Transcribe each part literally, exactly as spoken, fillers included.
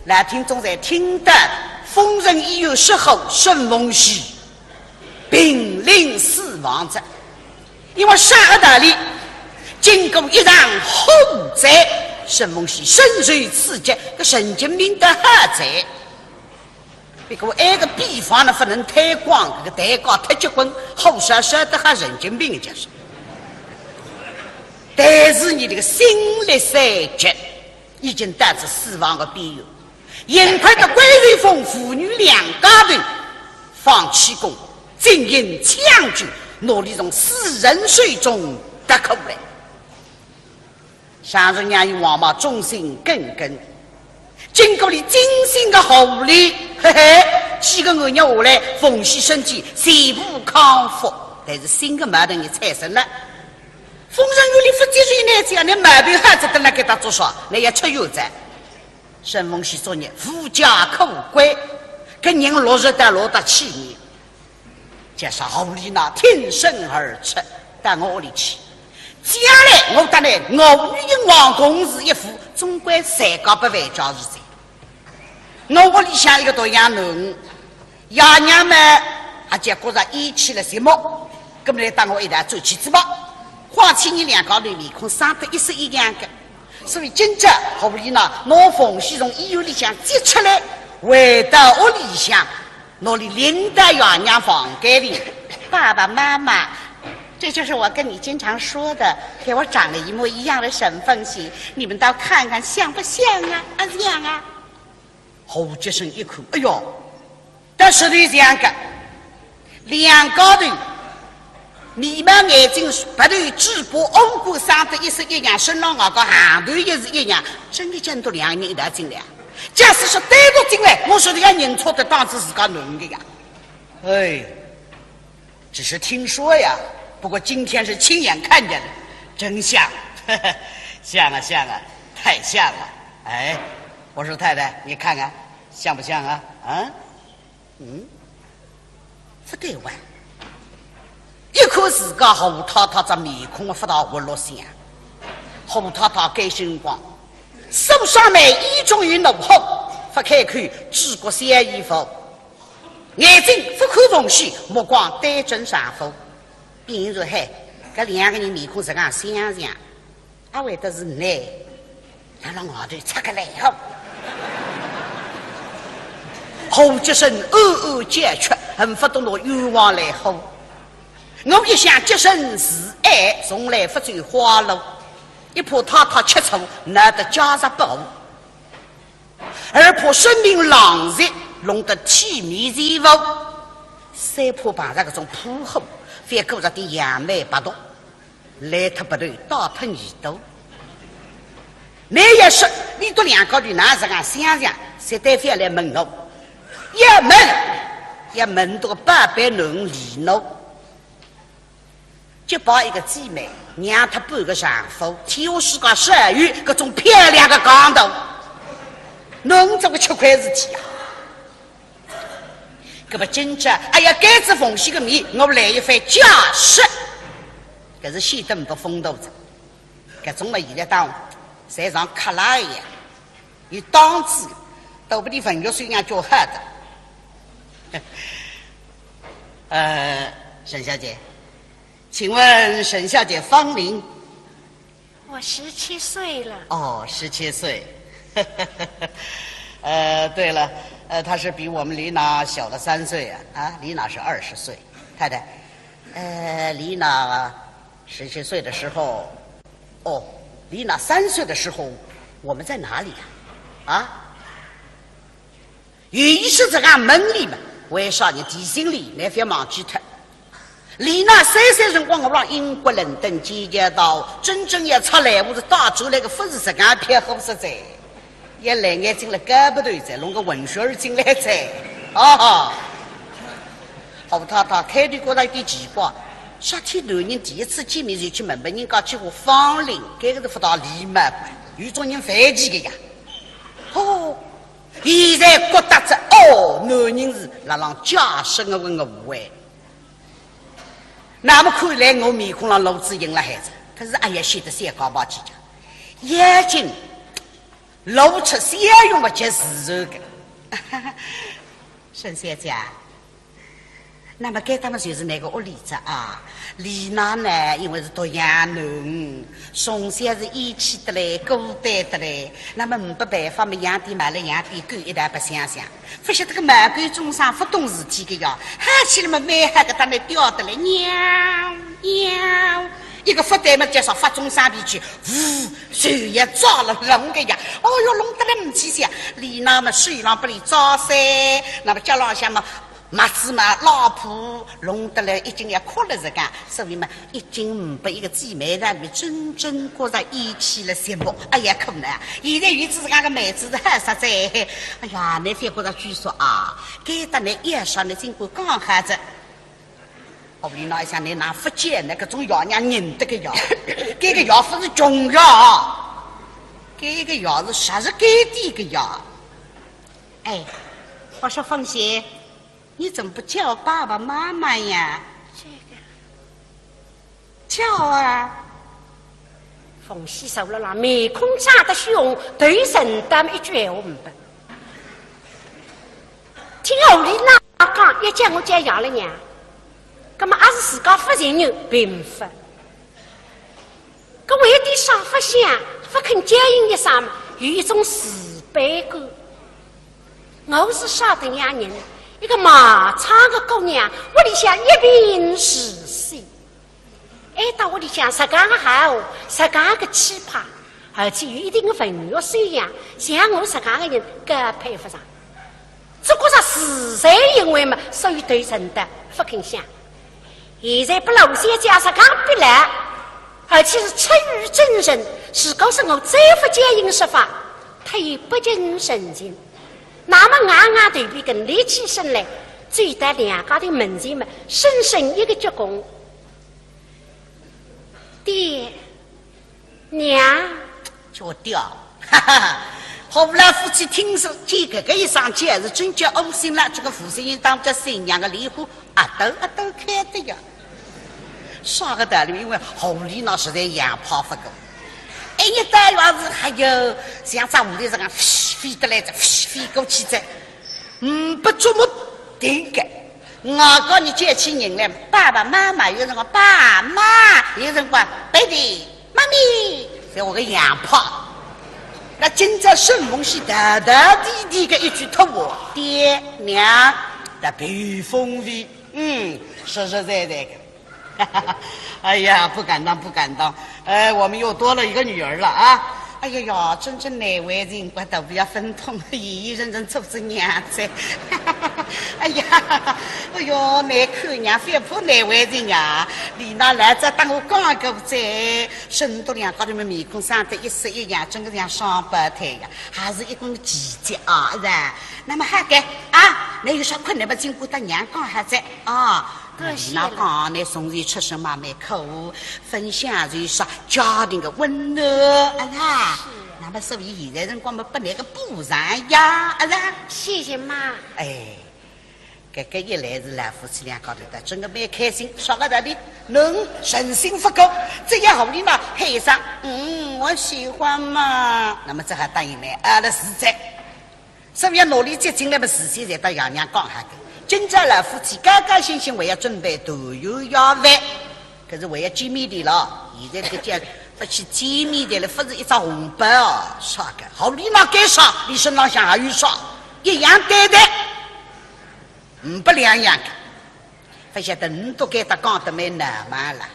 老听众侪听得，疯人医院失火，沈凤喜濒临死亡哉。因为啥个道理？经过一场火灾，沈凤喜深受刺激，个神经病得好哉。不过埃个秘方呢，不能推广，搿个代价太结棍，火烧烧得好神经病就是。但是伊这个心力衰竭，已经到仔死亡的边缘。 幸亏得关瑞峰父女两家头放气功，进行抢救，拿俚从死神手中夺过来。常熟娘与王妈忠心耿耿，经过俚精心的护理，嘿嘿，几个月下来，凤喜身体全部康复，但是新的矛盾也产生了。疯人院里勿接受呢，只要你毛病好仔，等辣该搭做啥？你要出院哉。 沈凤喜作孽，无家可归，搿人落实到落得去呢，就是何丽娜挺身而出，到我屋里去。将来我搭倷，我与英王同治一副，总归谁家不为家事哉。我屋里向一个独养囡， 爷娘嘛，也觉着厌气了寂寞，搿么来搭我一道转去仔吧。况且伲两家头面孔生得一式一样的，所以今朝何丽娜拿凤喜从医院里向接出来，回到屋里向，拿俚领到爷娘房间里。爸爸妈妈，这就是我跟你经常说的，给我长得一模一样的沈凤喜，你们倒看看像不像啊？啊，像啊！ 何洁身一看，哎哟，倒是对像个，两家头，眉毛眼睛鼻头嘴巴五官生得一式一样，身浪外加行头也是一样，真的见到两个人一道进来啊。假使说单独进来，我说的要认错的，当仔自家囡的呀。哎， 只是听说呀，不过今天是亲眼看见的，真像，像啊像啊，太像了。哎，我说太太，你看看，像不像啊？啊？嗯，不对哇。一看自家何太太这面孔啊，不大活络相。何太太该辰光，手上面已经有怒火，不开口，只顾小姨夫。 眼睛不看凤喜，目光对准丈夫。比如说，嘿，搿两个人面孔实梗相像，阿会得是倷辣辣外头出个来哦？何洁身暗暗叫屈，恨不得拿冤枉来呼。我一向洁身自爱，从来不走花路，一怕太太吃醋，闹得家室不和。 二怕生病浪费，弄得体面全无。三怕碰着搿种泼货，反过着点杨梅白毒，烂脱鼻头，带脱耳朵。倷要说，俚笃两家头哪实梗相像，实在覅来问我。要问，要问到个宝贝囡儿俚。 结拜一个姊妹，让她半个丈夫，天下世界少有搿种漂亮的讲头，侬这个吃亏事体啊！搿么今朝，哎呀，当仔凤喜个面，我来一番解释，搿是显得勿风度哉。搿种么现在当侪像克拉一样，有档次，都不比文学素养叫好的。呃，沈小姐， 请问沈小姐芳龄？我十七岁了。哦，十七岁。呃，对了，呃，她是比我们丽娜小了三岁啊。啊，丽娜是二十岁。太太，呃，丽娜十七岁的时候，哦，丽娜三岁的时候，我们在哪里啊？啊？ 有意思实梗问俚嘛，为啥呢？提醒俚，倷覅忘记脱。丽娜三岁辰光，我辣英国伦敦剑桥大学，真正要出来，我是带出来个，勿是实梗漂泊实在。要来眼睛了搞不对哉，弄个混血儿进来哉。啊哈！何太太开头觉着有点奇怪，啥体男人第一次见面就去问问人家几化芳龄，搿个是勿大礼貌个，有种人犯忌个呀。哦， 现在觉得哉，哦，男人是辣浪解释我个误会。那么看来我面孔浪露仔笑容了海子，可是哎呀，显得小家伙气讲。眼睛露出笑容么就是个。沈小姐，那么该搭么就是倷个屋里哉啊。李娜呢，因为是独养囡，从小是厌气得来，孤单得来，那么呒不办法么，养点猫仔养点狗一道白相相。勿晓得个猫狗众生勿懂事体个呀，喊起来么蛮好个，搭倷吊得来，喵，喵。 一个勿对么，就说发种生脾气，呜，手也抓了弄个呀。哦哟，弄得来唔起笑。李娜么手浪拨俚抓噻，那么脚浪向么，袜子嘛拉破，弄得来已经要哭了实梗，所以嘛，已经呒不一个姊妹了，真正觉着厌气了寂寞。哎呀，可能啊，现在有仔自家个妹子是好煞哉。哎呀，倷覅觉着拘束啊，该搭倷要说倷尽管讲好哉。 哦，李娜一想，倷哪勿见呢？搿种爷娘认得个爷，搿个爷勿是穷爷，搿个爷是啥是该地个爷。哎，我说凤喜，你怎么不叫爸爸妈妈呀？这个叫啊。凤喜手了啦，面孔涨得血红，头沉得么一句闲话呒不。 听后里那讲，要叫我叫爷了娘，葛么阿是自家勿承认，并勿。搿为点啥勿响，勿肯叫应一声嘛，有一种自卑感。我是啥等样人？一个卖唱个姑娘，屋里向一贫如洗。 哎，到屋里向实梗个好，实梗个气派，而且有一定个文学修养，像我实梗个人更配勿上。只觉着自惭形秽嘛，所以头沉得勿肯响。现在拨老小姐实梗逼来，而且是出于真诚，如果是我再勿叫应说法，她也不近人情。那么硬硬头皮梗立起身来，走到两家头门前嘛，深深一个鞠躬。 爹，娘。叫爹，哈哈哈。好，老夫妻听说见搿个一声，简直真叫窝心了。这个负心人当叫新娘个莲花，啊，都啊都开的呀。啥个道理？因为后里那实在洋派勿够。哎，一到院子，还有像只蝴蝶实梗飞得来哉，飞过去哉。 嗯，不怎么定个。外加你叫起人来，爸爸妈妈，有辰光爸妈，有辰光爹地妈咪，侪我个洋派。那今朝沈凤喜大大地地个一句托话，爹娘，那别风味，嗯，实实在在个。 哎呀，不敢当，不敢当。呃，我们又多了一个女儿了啊。哎呀呀，真正难为情，我都不要分痛，一一认认做做娘子。哎呀，哎哟，难看娘，覅怕难为情呀。李娜来这搭我讲过哉，沈笃两家头么面孔生得一式一样，真个像双胞胎呀，还是一根奇迹啊，是吧？那么好个啊，那有啥困难么，尽管搭娘讲好哉啊。 多谢了。那讲呢，从前出身嘛蛮苦，分享就是说家庭个温暖，啊啦。是啊。那么所以现在辰光嘛，拨倷个补偿呀，啊啦。谢谢妈。哎，搿个一来是老夫妻两家头的，真个蛮开心，说个道理，能诚心不够，只要合理嘛，配上，嗯，我喜欢嘛，那么只好答应了，啊，那实在。 所以要拿俚接进来么，事先侪搭爷娘讲好个。今朝老夫妻高高兴兴，还要准备团圆夜饭，可是还要见面的咯。现在这个叫勿去见面的了，勿是一只红包哦，啥个？好，俚拿该啥，俚身浪向还有啥，一样对待，嗯，不两样个。 勿晓得倷笃该搭讲得蛮闹猛了。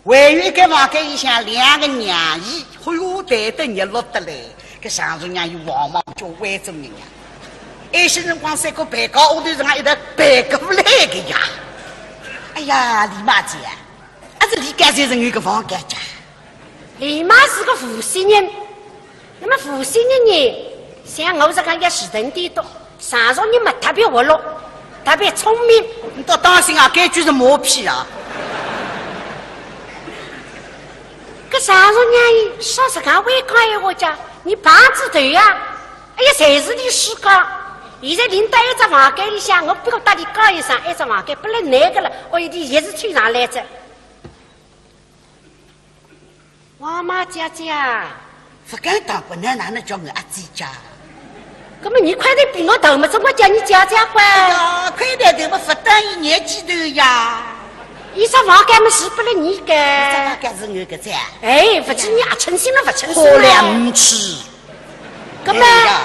还有一个房间里向两个娘姨，哎哟，谈得热络得来，搿常熟娘姨王妈叫会做人呀。有些辰光三个陪嫁，屋头人家一道陪过来个呀。哎呀，李妈姐，阿是李家才是有个房间家。 李妈是个无锡人，那么无锡人呢，像我这个也是人的多，常熟人嘛特别活络，特别聪明。你倒当心啊，搿句是马屁啊。搿常熟娘说实梗会讲闲话讲，你碰仔头呀，哎呀，侪是你自家。现在领到一只房间里向，我不过搭你讲一声，一只房间不能难个了，我一定也是推上来着。 王妈姐姐啊，勿敢当，勿能，哪能叫我阿姐家？搿么你块头比我大嘛，总归叫你姐姐啘。哎呀，块头大嘛，勿等于年纪大呀。伊只房间嘛是拨了你个。伊只房间是我个噻。哎，勿知你阿称心了勿称心了？好了，勿去。搿么，哎呀。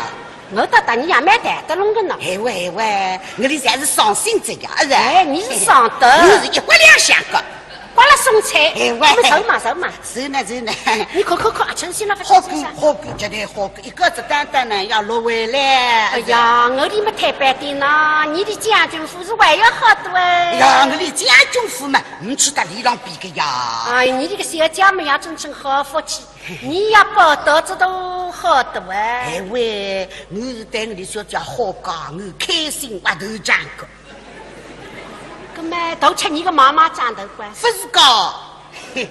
我倒搭你也蛮谈得拢个呢。哎喂哎喂，我里侪是伤心者呀，是吧？哎，你是伤得。我是一刮两相个。 刮了送菜，哎喂。我们走嘛，走嘛。是呢，是呢。你看，看，看，阿春心了，勿好过，好过，绝对好过。一个子单单呢，要落回来。哎呀，我里么太白点呐，你的将军府是还要好多哎。哎呀，我里将军府嘛，唔去搭里浪比个呀。哎，你这个小姐嘛，也真正好福气，你也报答这都好多哎。哎喂，我是对我的小姐好个，我开心，我头涨个。 搿么都吃你个妈妈长头瓜。勿是个，嘿，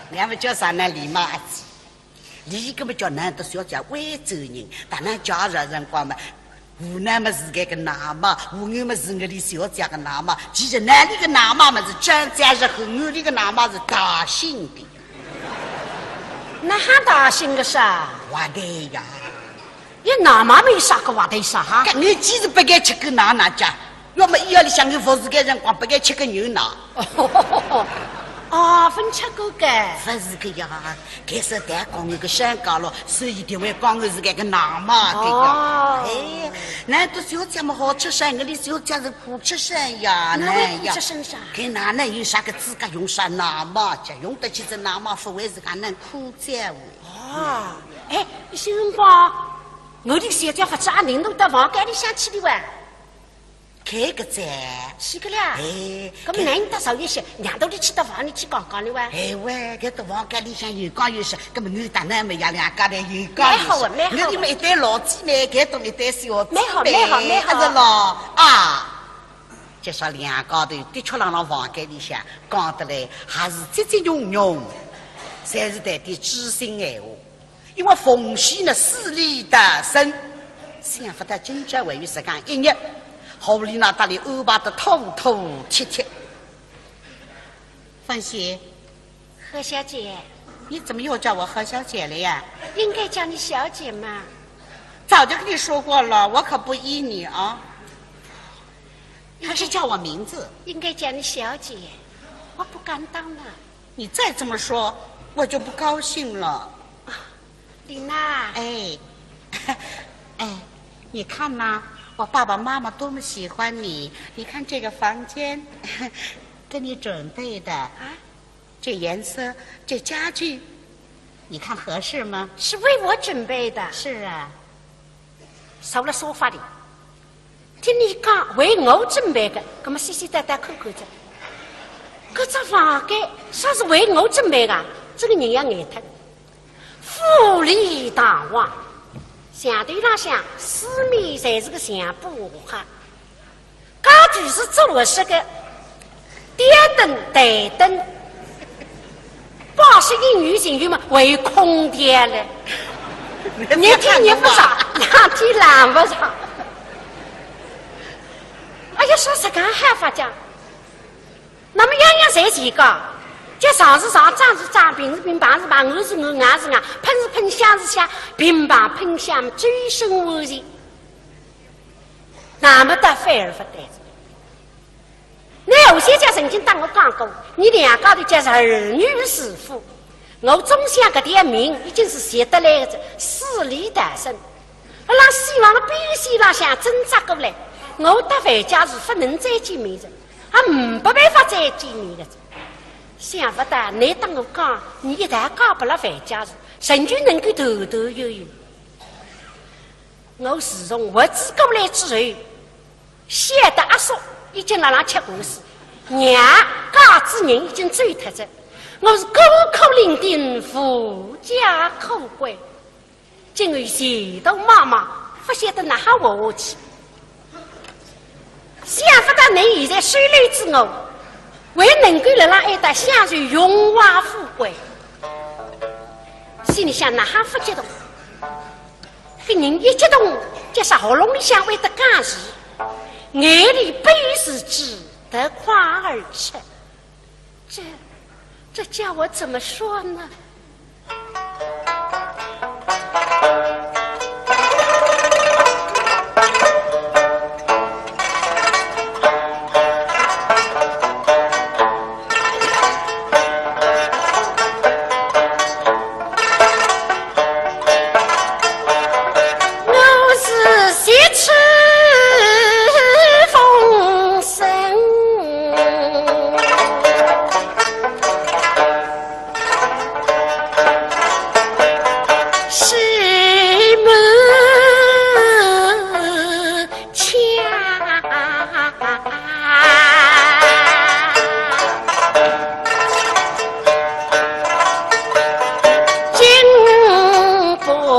人家勿叫啥呢，李妈阿姐。李搿么叫难得小姐会做人，当然介绍辰光嘛，湖南么是搿个奶妈，湖南么是我里小姐个奶妈，其实哪里个奶妈么是张家是和我里个奶妈是大姓的。哪哈大姓个啥？我的呀。 伊奶妈没啥个话头啥哈？搿我几时不该吃个奶奶家？要么医院里向我服侍个辰光不该吃个牛奶。哦，分吃过个。勿是个呀，该是代讲我个身价咯，所以定会讲我是搿个奶妈个呀。哦。哎，难得小姐么好出身，我里小姐是苦出身呀，那位苦出身啥？搿哪能有啥个资格用啥奶妈家？用得起这奶妈，勿会是搿能苦哉喂。 哦，哎，有些辰光，我的小姐勿知阿宁都到房间里向去的哇。搿个哉。是个啦。哎，搿么难得少一些，让到你去到房里去讲讲的哇。哎喂，搿到房间里向有讲有说，搿么我搭㑚么也两家头有讲有说。蛮好啊，蛮好啊。我们一对老姊妹，搿种一对小姊妹，蛮好，蛮好，蛮好。还是咯，啊。就说两家头的确辣辣房间里向讲得来，还是节节融融，侪是谈点知心闲话。 因为凤喜呢，死里逃生，想勿到今朝还有实梗一日，何丽娜搭俚安排得妥妥帖帖。凤喜，何小姐。你怎么又叫我何小姐了呀？应该叫你小姐嘛。早就跟你说过了，我可不依你啊。还是叫我名字。应该叫你小姐，我不敢当啊。 你再这么说，我就不高兴了。啊，丽娜。哎，哎，你看呐，我爸爸妈妈多么喜欢你。你看这个房间，给你准备的。啊？这颜色，这家具，你看合适吗？是为我准备的。是啊。 坐辣沙发里，听你讲为我准备个，葛末细细搭搭看看仔。搿只房间啥是为我准备个？这个人要呆脱。富丽堂皇，墙头浪向四面侪是个墙布画。 家具是做合适个，吊灯、台灯，摆设应有尽有嘛，还有空调嘞。热天热勿着，冷天冷勿着。哎呀，说实梗还发讲，那么样样侪齐个，叫床是床，张是张，平是平，旁是旁，暗是暗，硬是硬，喷是喷，香是香，乒乓喷香，周身无事。 那么倒反而勿对。那何小姐曾经搭我讲过，你两家头叫是儿女如父，我总想搿条命已经是拾得来个仔，死里逃生。阿拉死亡个边线浪向挣扎过来，我搭樊家树勿能再见面了，也没办法再见面了。想勿到你搭我讲，你一旦嫁拨了樊家树，仍旧能够团团圆圆。 我自从活仔过来之后，晓得阿叔已经辣辣吃官司，娘家之人已经走脱仔，我是孤苦伶仃，无家可归。今后前途茫茫，勿晓得哪哈活下去。 想勿到你现在收留仔我，还能够辣辣埃搭享受荣华富贵。心里向哪哈勿激动？搿人一激动，就说喉咙里向会得哽住，眼泪不由自主夺眶而出。这，这叫我怎么说呢？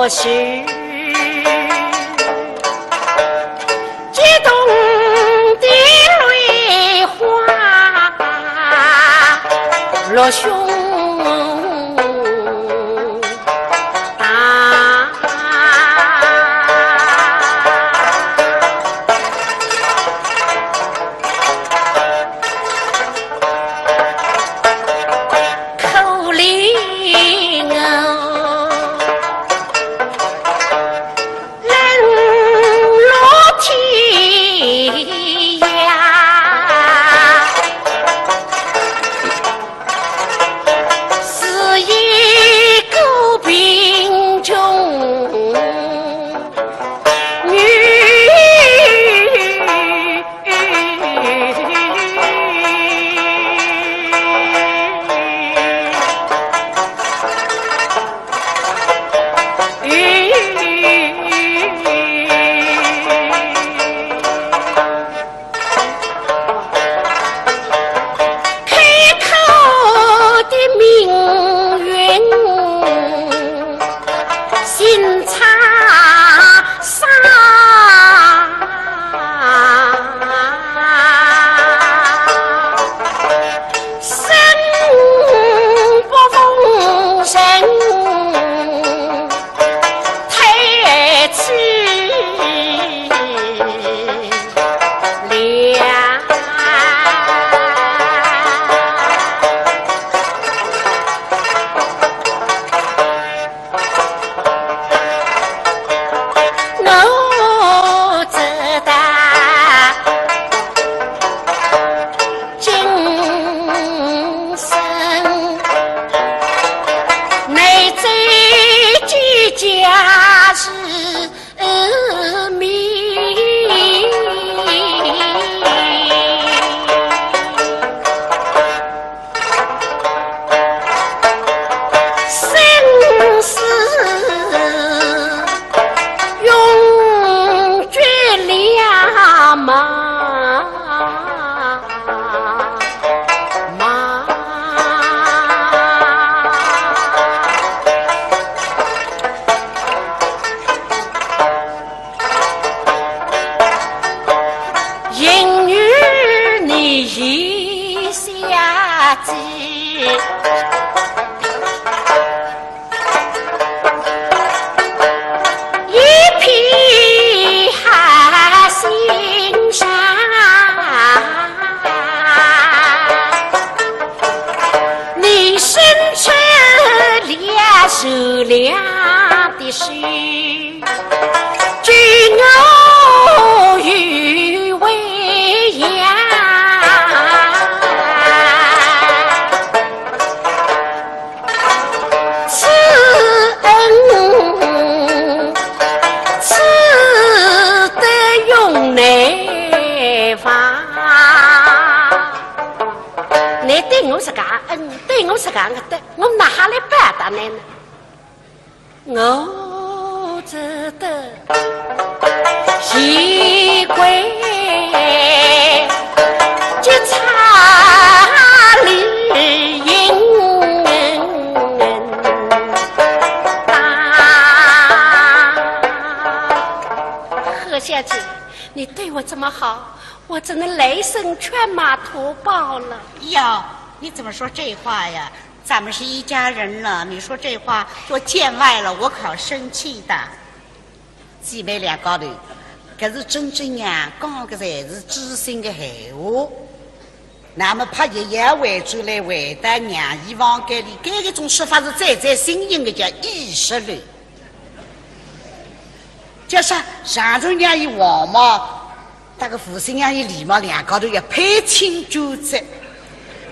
是激动的泪花落胸。 可怜我冷落天涯，是一个贫穷女。 开口的命运，心肠伤。生不逢时。 太凄凉。我知道 今生难再见家世面。 生死永绝两茫茫。 应与你一下子一片心伤。你伸出了善良的手， 救我于危险。此恩，此德永难忘。倷对我是个恩，对我是个恩德，我哪哈来报答倷呢？ 我只得习惯这差礼应答。何小姐，你对我这么好，我只能来生犬马图报了。哟，你怎么说这话呀？ 咱们是一家人了，你说这话就见外了，我可生气的。姊妹两家头，搿是真正呀，讲个侪是知心个闲话。那么怕爷爷回转来回到娘姨房间里，搿个种说法是最最新颖个，叫意识流。就是上头娘姨王妈 搭个父亲呀，伊礼貌两家头要攀亲眷哉。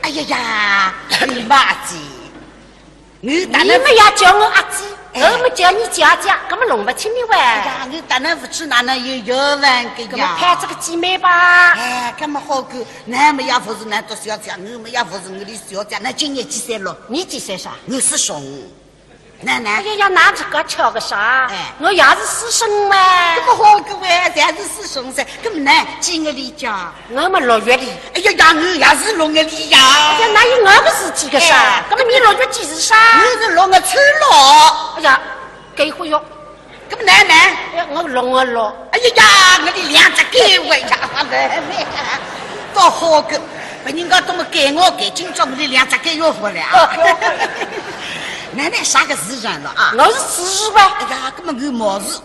哎呀呀，礼貌阿姐，我当然，你们要叫我阿姐，哎，我们叫你姐姐，搿么弄勿清的喂。哎呀，我当然勿知哪能有缘分个呀。搿么攀这个姐妹吧。哎，搿么好个，那么也勿是㑚笃小姐，我么也勿是我俚小姐，㑚今年几岁了？你几岁啥？我四十五。 奶奶。哎呀呀，㑚自家巧个啥？哎。我也是师生嘛。搿么好个喂，侪是师生噻。搿么呢，几月里家？我么六月里。哎呀呀，我也是六月里呀。哎呀，哪有我个事体个啥？哎。搿么你六月几时啥？我是六月初六。哎呀，搿一回哟，奶奶，哎，我弄我弄。哎呀呀，我的两只狗哎呀，奶奶，多好个，别人家都没给我给，今朝我的两只狗又回来啊。奶奶啥个时辰了啊？我是四十吧。哎呀，搿么我毛事。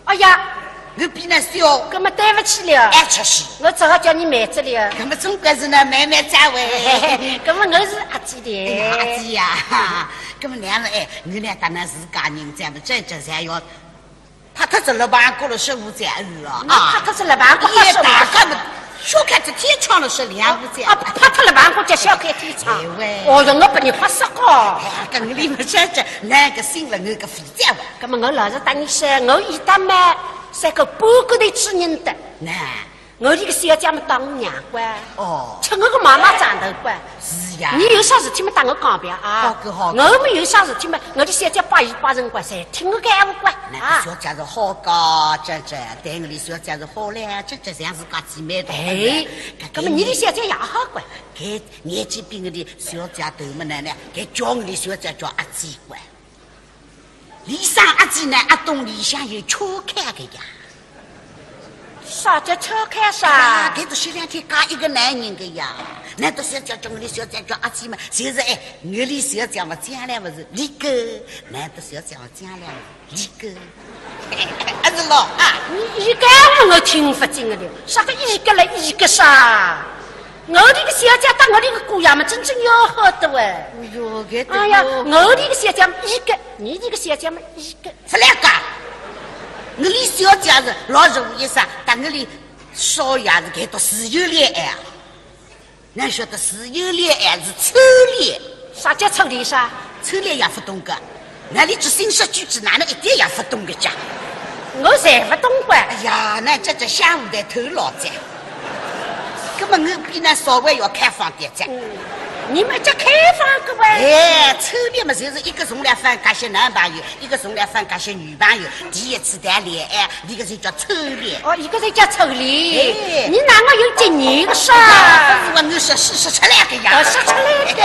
哎呀，我比那小。搿么对不起了。哎，出息。我只好叫你妹子了。搿么总归是那妹妹在喂。搿么我是阿姐的。哎呀，阿姐呀，搿么两人哎，我呢，当然自家人，咱们这这才要 拍脱仔了，办公了，十五岁了啊。那拍脱仔了，办公也大概么，小开仔天窗了，是两五岁。啊，拍脱了，办公就小开天窗。哎喂。哦哟，我把你发杀个。哎，跟你们这这，那个心了，那个肥皂啊。那么我老实搭你说，我一旦嘛，是个半个头之人的。那我这个小姐么当娘官，哦。吃我个妈妈长头官。 是呀。你有啥事体么搭我讲吧啊。好个好个。我么有啥事体么，我的小姐百依百顺个，侪听我个闲话个。那个小姐是好个，这这，对我的小姐是好嘞，这这像是个姊妹的。哎，搿么你的小姐也好个。搿年纪比我的小姐大么呢，搿叫我的小姐叫阿姐个。 里向阿姐呢，阿东里向有车开个呀。啥叫车开啥？啊，搿个是两天嫁一个男人个呀。难道小姐叫我的小姐叫阿姐嘛？就是哎，我的小姐嘛，将来嘛是里个，难道小姐嘛，将来嘛是里个。阿是咯啊？你一个我听不进个的，啥个一个了一个啥？ 我这个小姐搭我这个姑爷嘛，真正要好的喂。哎哟，搿个哎呀，我这个小姐嘛一个，你这个小姐嘛一个。勿来讲，我的小姐是老实一声，搭我的少爷是搿个自由恋爱啊。哪晓得自由恋爱是初恋。啥叫初恋啥？初恋也勿懂个。 那你这新式句子哪能一点也勿懂个讲？我侪勿懂个。哎呀，那这这想勿得头脑子。搿么我比㑚稍微要开放点子。嗯，你们这开放个喂？哎，初恋嘛，就是一个从来勿搭过男朋友，一个从来勿搭过女朋友，第一次谈恋爱，搿个就叫初恋。哦，搿个就叫初恋。哎。你哪能有经验个啥？哎呀，勿是我，我是说说出来个呀。哦，说出来个。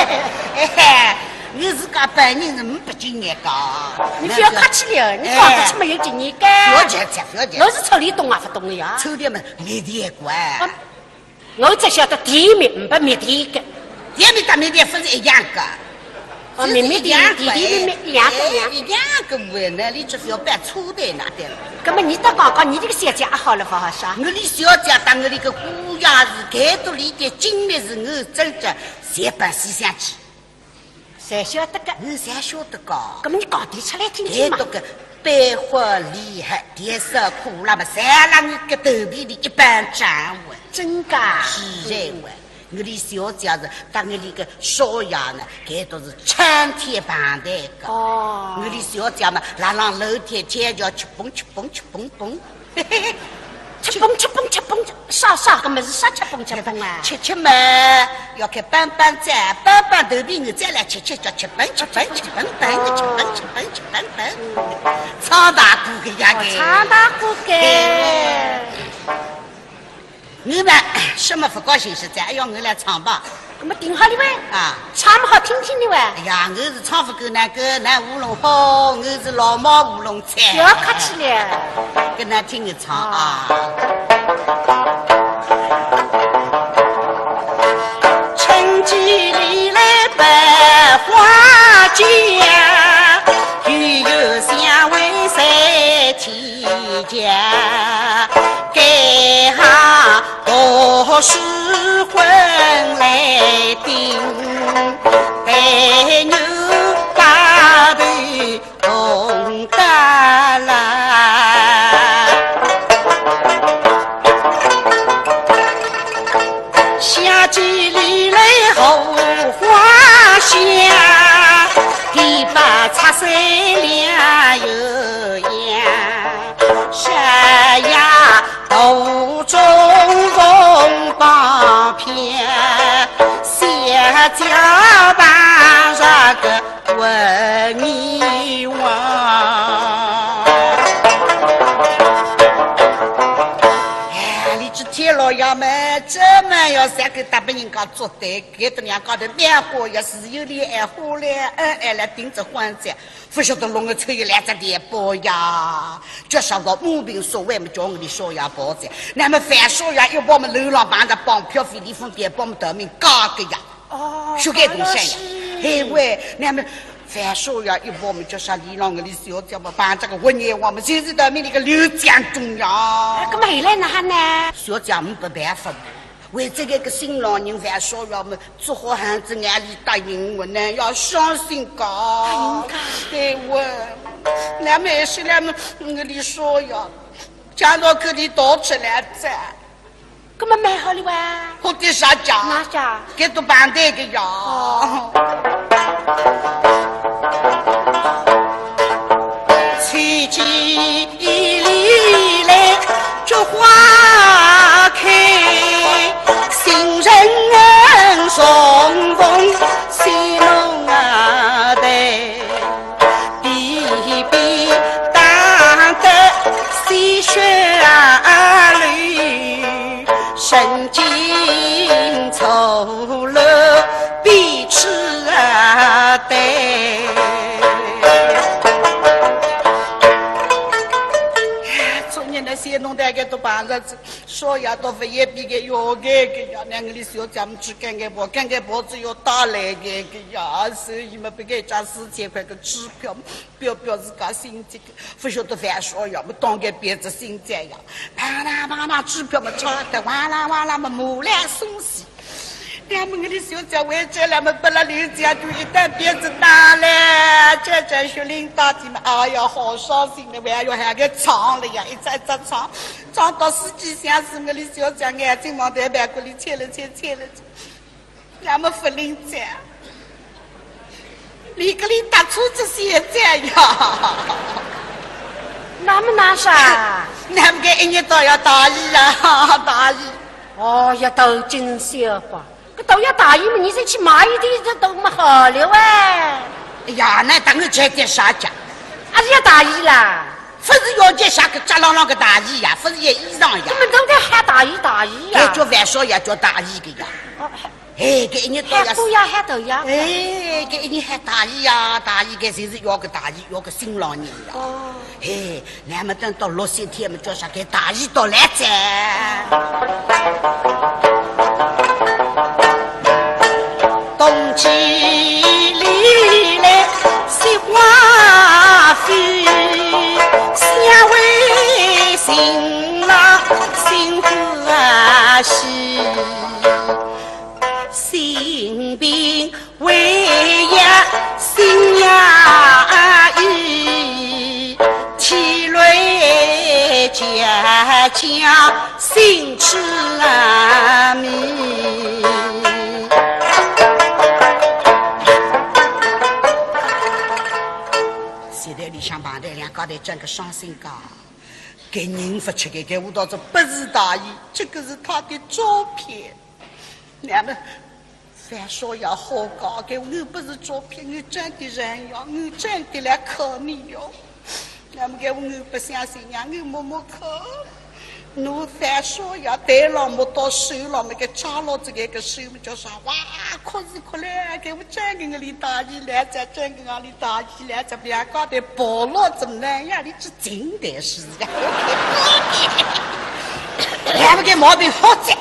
哎， 我自家本人是没经验个。你不要客气了，你讲得出没有经验个。哎，不要客气，不要客气。我是初恋懂啊，勿懂个呀。初恋嘛，蜜甜个。啊，我只晓得甜蜜，没蜜甜个。甜蜜搭蜜甜勿是一样个。哦，蜜蜜甜，甜甜蜜蜜一样个呀。哎，一样个嘛，那你只不要摆错的那点了。那么你倒讲讲，你这个小姐好了勿好啥？我的小姐搭我那个姑爷是，搿个里点经历是我真正侪勿思想起。 侪晓得个。我侪晓得个。那么你讲点出来听听嘛。搿个个班花厉害，调色苦辣么，侪辣我个头皮里一般掌握。真个啊？是个喂，我的小姐是搭我那个少爷呢，搿都是参天傍台个。哦。我的小姐嘛，辣辣楼梯天桥吃蹦吃蹦吃蹦蹦。 吃蹦吃蹦吃蹦，啥啥个么事？啥吃蹦吃蹦啊？吃吃嘛，要看板板子，板板头皮我再来吃吃，叫吃蹦吃蹦吃蹦蹦，吃蹦吃蹦吃蹦蹦，唱大鼓个呀个。哦，唱大鼓个。哎，我嘛，什么不高兴是在，哎哟，我来唱吧。 那么顶好哩喂。啊。唱么好听听哩喂。哎呀，我是唱不过㑚个㑚喉咙好，我是老毛喉咙脆。不要客气了。跟㑚听我唱啊。啊。春季里来百花家，又有香味在天家，该行 读书混来顶，对牛耙头动得啦。夏季里来荷花香，提把插水两油样。 山呀，途中逢旁边，小脚碰着个文艺王。哎，你这天老爷么这么要三个大别人家做对，搿个两家头蛮好呀，是有恋爱好嘞，恩爱来顶着欢哉，勿晓得弄个出一来只电报呀，叫啥个马平所谓么叫我的少爷跑哉，那么樊少爷一跑么楼浪碰着绑票费，李凤电报么得名高个呀。 哦，小该动山呀。哎喂，那么樊少爷一跑么叫啥李郎个李小姐么，办这个婚宴我们就是得名那个刘江中呀。哎，搿么后来哪哈呢？小姐没办法，为这个个新郎人樊少爷么，只好含着眼泪答应我呢，要伤心个。答应个？对喂，那么也是那么，那个李少爷，讲到搿里倒出来哉。 搿么蛮好哩哇。好点啥讲？哪讲？搿都办对个呀。哦。秋季里来菊花开，新人重逢喜怒啊对。 皮鞭打得鲜血啊流，神经错乱彼此啊对。昨日那些弄得个都办了，少爷都不也比个要个个呀，两个里小姐们只干个包，干个包子要打来个个呀，所以嘛，不给张四千块个支票。 表表自家心急个，勿晓得樊少爷么当个别子心急呀，啪啦啪啦支票么抄得哇啦哇啦么骂来送死。那么我的小姐为这那么拨了刘家就一担别子打嘞，这这血淋打的嘛，哎呀，好伤心的，还要喊个唱了呀，一只一只唱，唱到四季相思，我的小姐眼睛望台白骨里切了切，切了切。 那么勿灵哉，你搿里搭错仔现在呀。那么哪啥？那么搿一日到夜大姨啊，大姨。哦，要到今宵吧。搿到要大姨嘛，你再去买一点，这都没好了喂。哎呀，那当然吃点啥讲？啊，是要大姨啦。勿是要件啥个扎浪浪个大衣呀，勿是要衣裳呀。那么都在喊大姨大姨呀。搿叫樊少爷叫大姨个呀。哦， 哎，搿一日到夜喊姑爷喊大爷。哎，搿一日喊大姨呀，大姨，搿就是要个大姨，要个新郎人呀。哦。哎，那么等到六七天么，叫啥个大姨到来哉。冬季里来雪花飞，想为新郎新子啊喜。 新鬓为呀新呀衣，啼泪姐姐心痴啊迷。现在里向碰着两家头真个伤心个，搿人勿吃个，搿舞蹈这不是大姨，这个是他的照片。 那么，樊少爷好讲，搿我不是照片，我真的人呀，我真的来看你哟。那么搿我不相信呀，我摸摸看。拿樊少爷对牢摸到手了，么个扎牢这个个手么叫啥？哇，哭是哭嘞，搿我真个我的大姨来哉，真个我的大姨来哉，两家头跑了怎么样？你这 真的是个，那么个毛病好哉。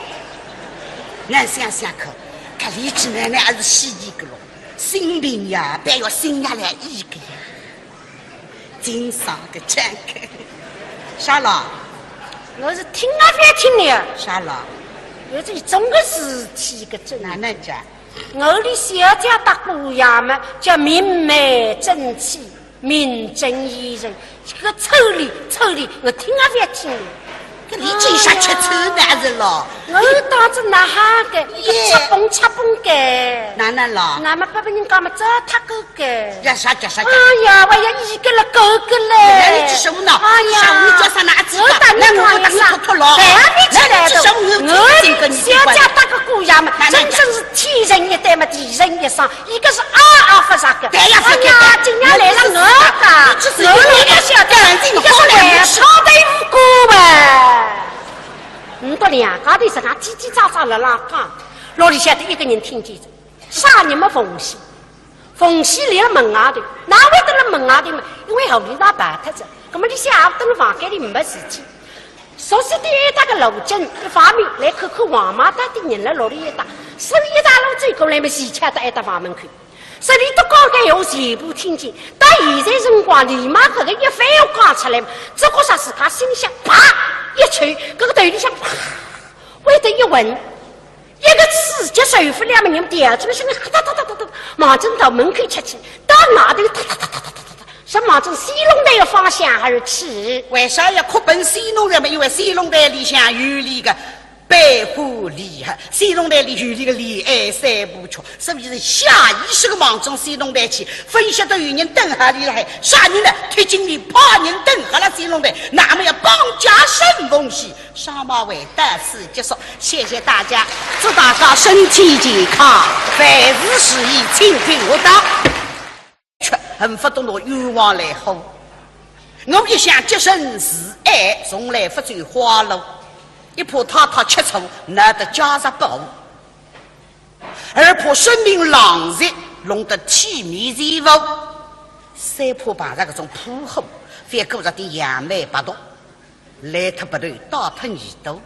俺想想看，搿李七奶奶还是西医个咯，心病呀，必要心药来医个呀。真伤个真个。啥啦？我是听啊勿听的呀。啥啦？有这种个事体个真的。哪能讲？ 我的小姐搭姑爷么，叫明媒正娶，名正言顺。这个臭理，臭理，我听也不要听。搿你真想吃醋呢，还是咯？我当着哪哈个，一个耶。吃崩吃崩个。哪能咯？那么别人家么糟蹋个个。呀，啥叫啥叫？哎呀，我要一个了，够个嘞。那你吃什么呢？哎呀，上午叫啥拿去吧？我打你那我打你讲一声，托托牢。哎，你起来的。那你吃什么？我小姐搭个姑爷么，哪能讲？真正是天人一对么，地人一双。 一个是啊啊发啥个？对呀，哎呀，今朝来了我个，我个晓得，一个是外套的无辜吧？你到两家头实梗叽叽喳喳辣辣讲，屋里向头一个人听见哉，啥人么？凤喜。凤喜立辣门外头，哪会得辣门外头嘛？因为后里向跑脱哉，葛么里向也蹲辣房间里没事体。熟悉点一搭个罗振，一方面来看看王妈到底人辣屋里一搭，所以一大路走过来么，齐巧到一搭房门口。 所以俚笃讲个闲话全部听见，到现在辰光，李妈搿个一番闲话讲出来嘛，只觉着自家心向啪一抽，搿个头里向啪会得一昏，一个刺激受勿了嘛，人调转身，哒哒哒哒哒，望准到门口出去，到外头哒哒哒哒哒哒哒，是望准西弄台个方向而去。为啥要哭奔西弄台嘛？因为西弄台里向有俚个 悲欢离合，西弄台里有俚个恋爱三部曲，所以是下意识个望准西弄台去，勿晓得有人等好俚辣海，啥人呢？铁金莲派人等好了西弄台，那么要绑架沈凤喜，上马会到此结束。谢谢大家，祝大家身体健康，万事如意，清平乐道。 却恨勿得拿冤枉来呼。我一向洁身自爱，从来勿走花路，一怕太太吃醋，闹得家室不和；二怕声名狼藉，弄得体面全无；三怕碰着搿种泼货，反过着点杨梅白毒。 来脱鼻头，带脱耳朵。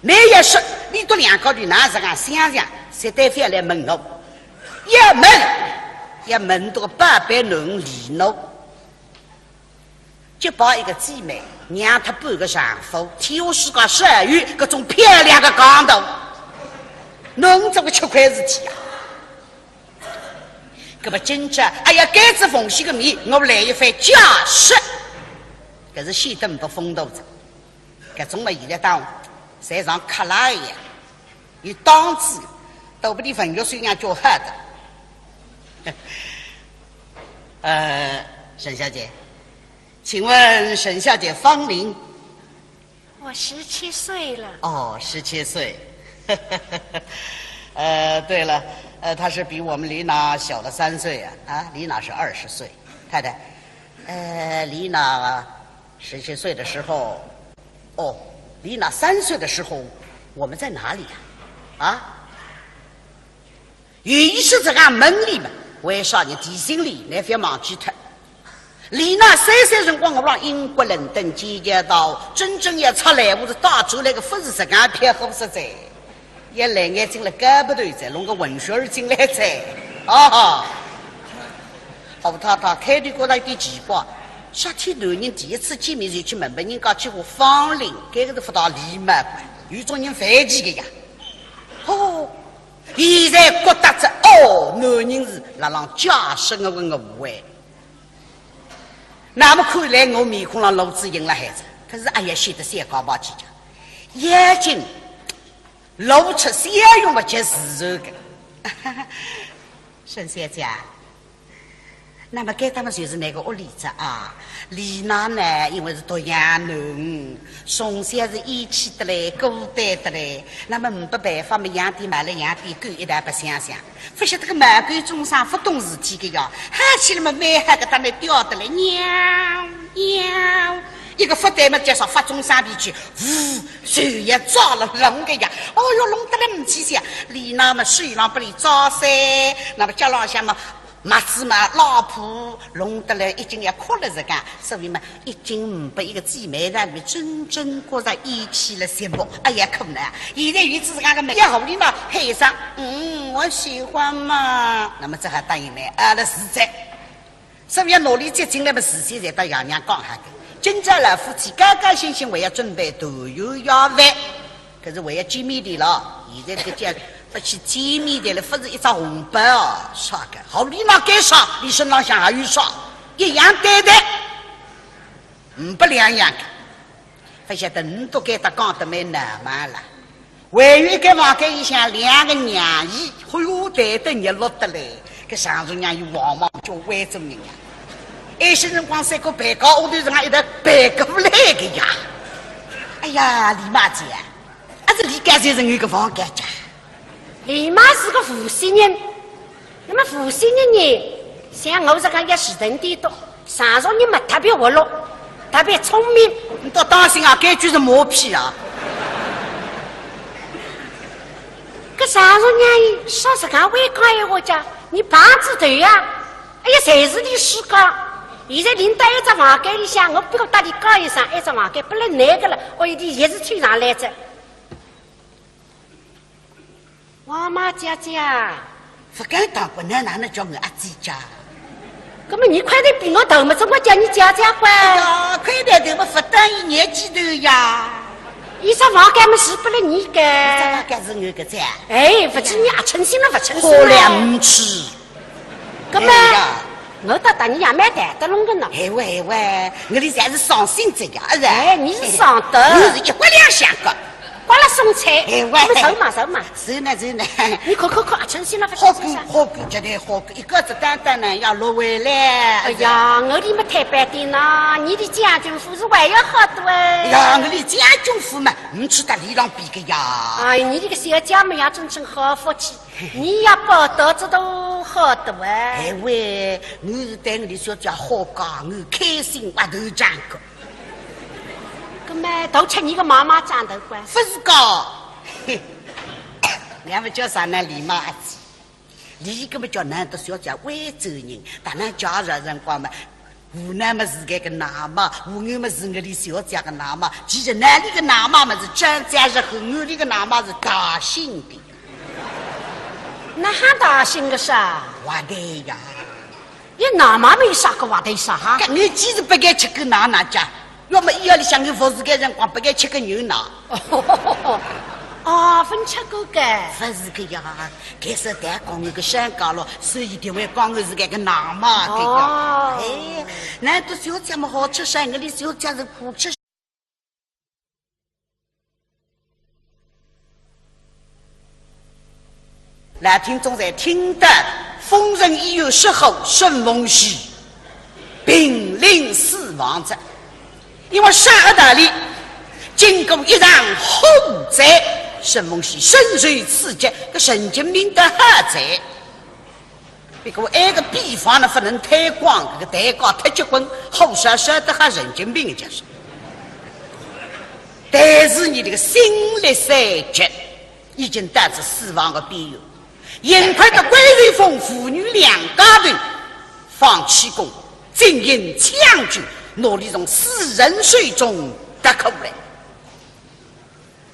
倷要说，俚笃两家头哪实梗相像，绝对覅来问我。要问，要问笃个宝贝囡儿李娜。结拜一个姊妹，让脱半个丈夫，天下世界少有搿种漂亮个讲道。侬做个吃亏事体啊！ 搿么今朝，哎呀，当仔凤喜个面，我来一番解释，搿是显得呒不风度哉。搿种么现在当侪像克拉一样，有档次，都勿比文学素养叫好的。呃，沈小姐，请问沈小姐芳龄？ 我十七岁了。哦，十七岁。呃，对了，呃，她是比我们李娜小了三岁啊。啊，李娜是二十岁。太太，呃，李娜十七岁的时候，哦，李娜三岁的时候，我们在哪里呀？啊？ 有意思实梗问俚嘛，为啥呢？提醒俚，倷覅忘记脱。李娜三岁辰光，我辣英国伦敦剑桥大学，真正要出来，我是带出来个，勿是实梗漂泊实哉，要蓝眼睛了搞勿头哉，弄个混血儿进来哉。啊哈！好，太太开头觉着有点奇怪，啥体男人第一次见面就去问问人家几化芳龄，搿个是勿大礼貌，有种人犯忌个呀。哦， 现在觉得哉，哦，男人是辣浪解释我个误会。那么看来我面孔浪露仔印了还是，可是哎呀，显得小家伙气呀，眼睛露出笑容么就是个。沈小姐， 那么该搭么就是倷个屋里哉啊。李娜呢，因为是独养囡，从小是厌气得来，孤单得来，那么呒不办法么，养点猫了养点狗一道白相相。勿晓得个猫狗众生勿懂事体个呀，喊起来么蛮好个，搭倷吊得来，喵，喵。 一个勿对么，叫啥发种生脾气，呜，手也抓了弄个呀，哦哟，弄得来唔起笑。李娜么手浪拨俚抓噻，那么脚浪向么，袜子么拉破，弄得来已经要哭了实梗，所以么，已经呒不一个姊妹了，倷真正觉着厌气了寂寞，哎呀，可怜。现在有仔自家个妹，要和李娜配上，嗯，我喜欢嘛，那么只好答应倷，啊，那是在。 所以要拿俚接进来么，事先侪搭爷娘讲好个。今朝老夫妻高高兴兴，还要准备团圆夜饭，可是还要见面的咯。现在搿个叫勿去见面的了，勿是一只红包哦，啥个？好，李娜该啥，俚身浪向还有啥，一样对待，呒不两样个。 勿晓得倷笃该搭讲得蛮浪漫了。还有一个房间里向两个娘姨，哎哟，谈得热络得来，搿常熟娘姨往往叫会做人呀。埃歇辰光三个陪嫁下头是俺一道陪过来个呀。哎呀，李妈姐，阿是李家才是有个房间家。 李妈是个无锡人，那么无锡人呢，像我实梗要迟钝点笃，常熟人嘛特别活络，特别聪明。倷笃当心啊，搿句是马屁啊！搿常熟娘伊说实梗会讲闲话讲，倷碰仔头呀，哎呀，侪是俚自家。现在领到一只房间里向，我不过搭俚讲一声，一只房间拨俚拿个了，哦，俚也是推上来着。王妈姐姐，勿敢当，勿能哪能叫我阿姐姐？搿么倷块头比我大嘛，总归叫倷姐姐哎乖。呀，块头大嘛，勿等于年纪大呀。伊只房间嘛是拨了倷个。伊只房间是我个噻。哎，勿知倷阿称心了勿称心好了，了？唔去。搿么，哎呀，我倒搭倷也蛮谈得拢个呢。哎喂哎喂，我俚侪是伤心仔呀，是吧？哎，倷是伤得。我是一国两相个。刮了松脆，哎喂，搿么走嘛走嘛。是呢是呢。倷看看看，阿称心了勿好过称心噻？好过，绝对好过，一个子单单呢要落回来。哎呀，我俚么太板定了，倷俚将军府是还要好多哎。哎呀，我俚将军府嘛，唔去搭俚浪比个呀。哎，倷俚个小姐嘛也真正好福气，倷也报答仔都好多哎。哎喂，我是对我俚小姐好个，我开心哇头涨个。搿么都吃倷个妈妈长头乖。勿是个，嘿，俺们叫啥呢？李妈阿姐。 俚搿么叫难得小姐会做人，搭俚介绍辰光嘛，湖南么是搿个奶妈，湖南么是我俚小姐个奶妈，其实哪里个奶妈么是张家是和我俚个奶妈是大姓个。哪哈大姓个啥？滑头呀。伊奶妈么有啥个滑头啥哈？搿我几时不该吃个奶奶家？ 要么医院里向有服侍个辰光，不该吃个牛奶。哦，勿吃过个。勿是个呀，该是代讲我个身家咯，所以就会讲我是搿个奶妈个呀。哦。哎，难得小姐么好吃噻，我俚小姐是苦吃。 老听众侪听得，疯人医院失火，沈凤喜濒临死亡哉。因为啥个道理？经过一场火灾，沈凤喜深受刺激，个神经病得好哉。 不过埃个秘方呢，勿能推广，搿个代价太结棍，火烧烧得好神经病个就是。但是倷搿个心力衰竭，已经到仔死亡个边缘，幸亏得关瑞峰父女两家头放气功，进行抢救，拿俚从死神手中夺过来。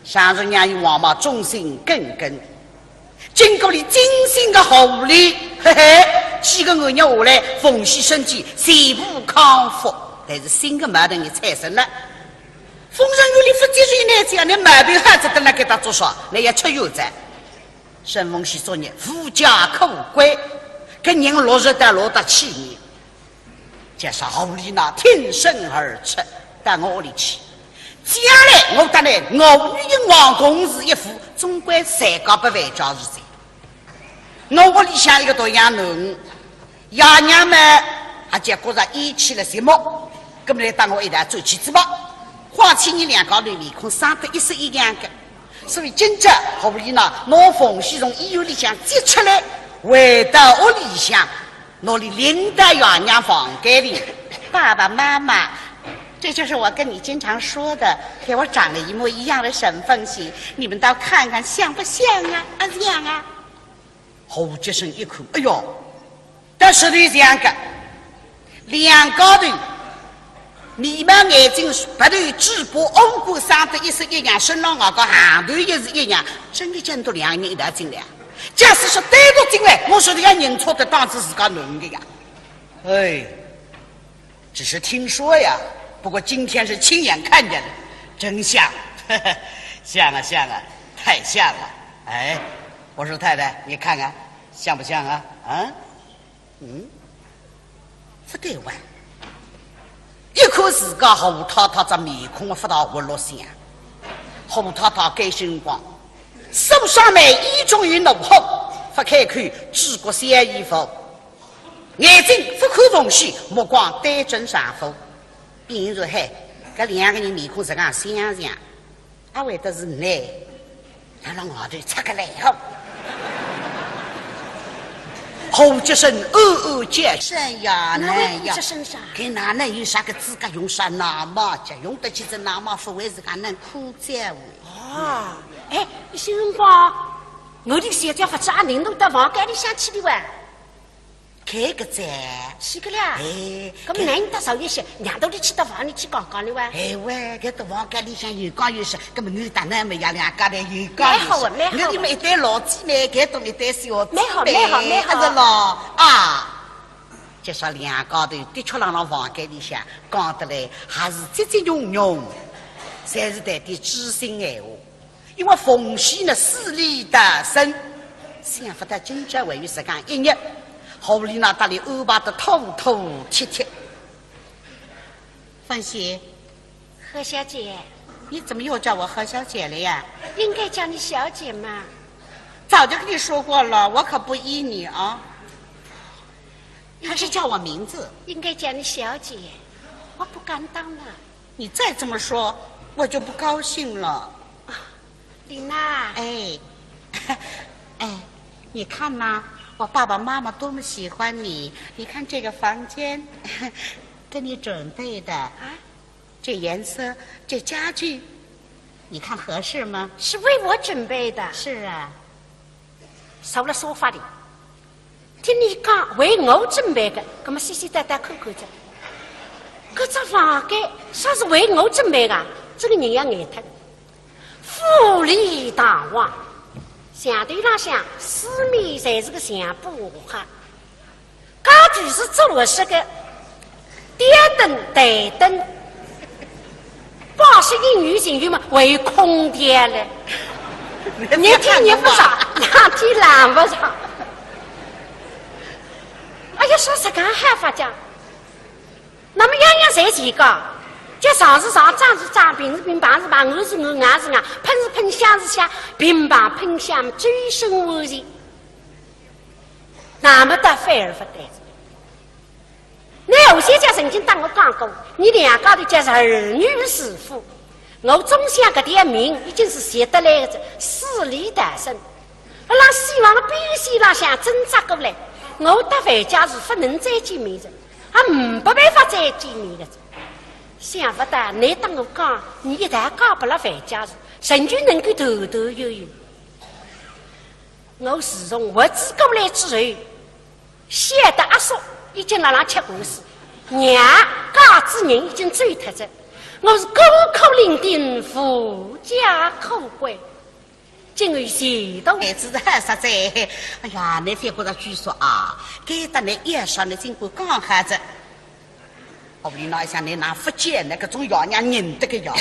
常熟娘与王妈忠心耿耿，经过俚精心个护理，嘿嘿，几个月下来，凤喜身体全部康复，但是新个矛盾也产生了。疯人院里勿接受倷，只要倷毛病好仔，等辣该搭做啥？倷要出院哉。沈凤喜作孽，无家可归，搿人落实到落搭去呢。 就是护理呢挺身而出，到我屋里去。将来我搭倷，我与你王公事一副，总归谁家不为家事体。我屋里向一个独养囡，爷娘么，阿姐觉着厌气了寂寞，搿么来搭我一道转去仔吧。况且伲两家头面孔生得一式一样个，所以今朝护理呢，拿凤喜从医院里向接出来，回到屋里向， 拿俚领到爷娘房间里。爸爸妈妈，这就是我跟你经常说的，给我长得一模一样的沈凤喜，你们倒看看像不像啊？啊，像啊！何洁身一看，哎哟，倒是头像个，两家头 眉毛眼睛鼻头嘴巴五官生得一式一样，身浪外加行头也是一样，真个真个两人一道进来啊。假使说单独进来，我说是要认错的，当仔自家囡个呀。哎，只是听说呀，不过今天是亲眼看见的，真像，像啊像啊，太像了。哎，我说太太，你看看像不像啊？啊？ 嗯，勿对哇。一看自家何太太只面孔勿大活络相。何太太该辰光，手上面已经有怒火，勿开口，只顾小姨夫。眼睛勿看凤喜，目光对准丈夫。比如说，嘿，搿两个人面孔实梗相像。 阿会得是倷，辣辣外头出个来哦。何洁身暗暗叫，沈呀，哪会呀，何洁身啥？搿哪能有啥个资格用啥奶妈？叫用得起只奶妈，勿会是讲能苦哉哦。哦，哎，搿辰光我的小姐勿知阿能弄到房间里向去的哇？搿个哉。是个啦。哎，搿么难得少一些，让到你去到房里去讲讲的哇？哎喂，搿到房间里向有讲有说，搿么我搭㑚么也两家头有讲有说。蛮好啊，蛮好啊。我们一对老姊妹，搿种一对小姊妹，蛮好，蛮好，蛮好。还是咯，啊。就说两家头的确辣辣房间里向讲得来，还是节节冗冗，侪是谈点知心闲话。 因为凤喜呢，死里逃生，想勿到今朝还有实梗一日，何丽娜搭俚安排得妥妥帖帖。凤喜，何小姐。你怎么又叫我何小姐了呀？应该叫你小姐嘛。早就跟你说过了，我可不依你啊。还是叫我名字。应该叫你小姐，我不敢当啊。 你再这么说，我就不高兴了。丽娜。哎，哎，你看呐，我爸爸妈妈多么喜欢你。你看这个房间，给你准备的。啊？这颜色，这家具，你看合适吗？是为我准备的。是啊。 坐辣沙发里，听你讲为我准备的，葛么细细搭搭看看仔。搿只房间啥是为我准备的？这个人要呆脱。富丽堂皇，墙头浪向四面侪是个墙布画。 家具是做合适的，吊灯、台灯，摆设应有尽有嘛，还有空调嘞。热天热勿着，冷天冷勿着。哎呀，说实梗好法讲，那么样样侪齐个，叫床是床，张是张，平是平，板是板，案是案，硬是硬，喷是喷，香是香，乒乓喷香，周身无事。 那么倒反而勿对。那何小姐曾经搭我讲过，你两家头叫是儿女是夫，我总想搿条命已经是绝得来的，死里逃生。阿拉死亡的边线浪向挣扎过来，我搭樊家树勿能再见面了，也没办法再见面了。想勿到你搭我讲，你一旦嫁拨了樊家树，仍旧能够团团圆圆。 我自从活仔过来之后，晓得阿叔已经辣辣吃官司，娘嫁仔人已经走脱仔，我是孤苦伶仃，无家可归。今后前途……孩子是好煞哉。哎呀，你覅觉着拘束啊，该搭你一说，你尽管讲好仔。 哦，你哪一想，你拿福建那个中药娘认得个药，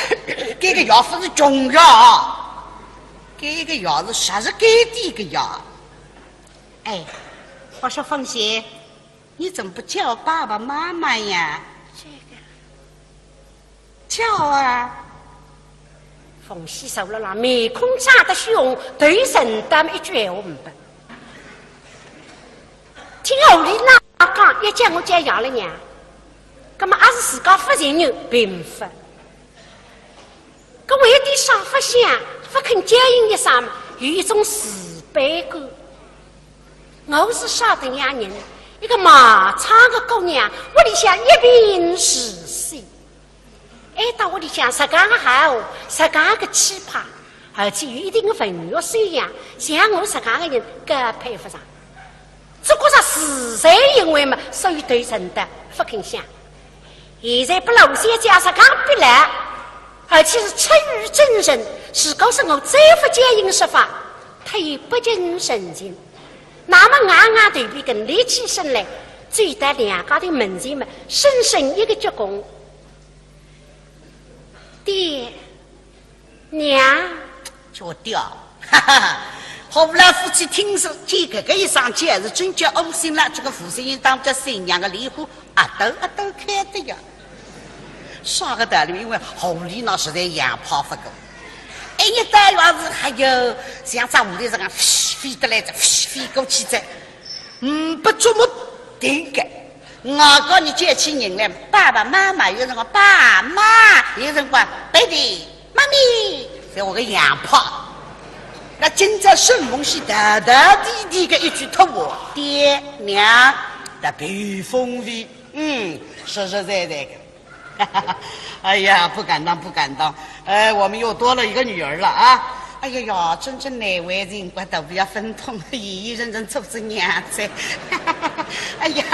搿个药勿是穷药，搿个药是啥是该地个药。哎，我说凤喜，你怎么不叫爸爸妈妈呀？这个……叫啊！凤喜手了啦，面孔涨得血红，头沉得一句闲话没得。 听何丽娜讲，要叫我叫爷了娘，葛么阿是自家勿承认，并勿。搿为点啥勿响，勿肯叫应一声嘛，有一种自卑感。我是晓得呀人，一个卖唱的姑娘，屋里向一贫如洗。 哎，到屋里向实梗个好，实梗个气派，而且有一定的文学修养，像我实梗个人更配勿上。只觉着自在因为嘛，所以头沉得勿肯响。现在拨老先生实梗逼来，而且是出于真人，如果是我再勿叫应说法，忒不近人情。那么硬硬头皮梗立起身来，走到两家头门前嘛，深深一个鞠躬。 爹，娘。叫爹，哈哈哈！何老夫妻听说见搿个一声，简直真叫窝心了。这个负心人当着新娘的脸孔，啊抖啊抖开的呀。啥个道理？因为何丽娜实在洋派勿够。哎，一到院子，还有像只蝴蝶实梗飞得来的，飞过去的。 嗯，勿怎么定个。外加你叫起人来，爸爸妈妈，有辰光爸妈，有辰光爹地妈咪，像我个洋派。那今朝沈凤喜大大地地个一句托话，爹娘，特别有风味，嗯，实实在在个。 哎呀，不敢当，不敢当。哎，我们又多了一个女儿了啊！哎呀呀，真正难为情，我都不要分痛，一一认认做仔娘哉。哎呀，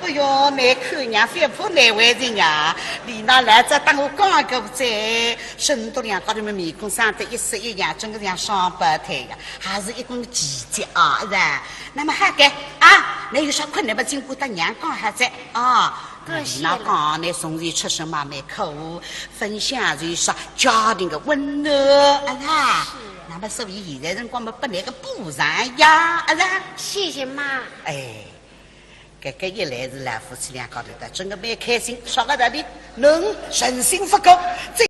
哎哟，难看娘，覅怕难为情啊！李娜来仔搭我讲过哉，沈笃良家头么面孔生得一式一样，真个像双胞胎呀，还是一根奇迹啊，是吧？那么好个啊，那有啥困难么，尽管搭娘讲好哉啊。 多谢了。那讲呢，从前出身嘛蛮苦，分享就是说家庭的温暖，啊啦。是。那么所以现在辰光嘛，拨倷个补偿呀，啊啦。谢谢妈。哎，搿个一来是老夫妻两家头的，真个蛮开心，说个道理，能人心不够，再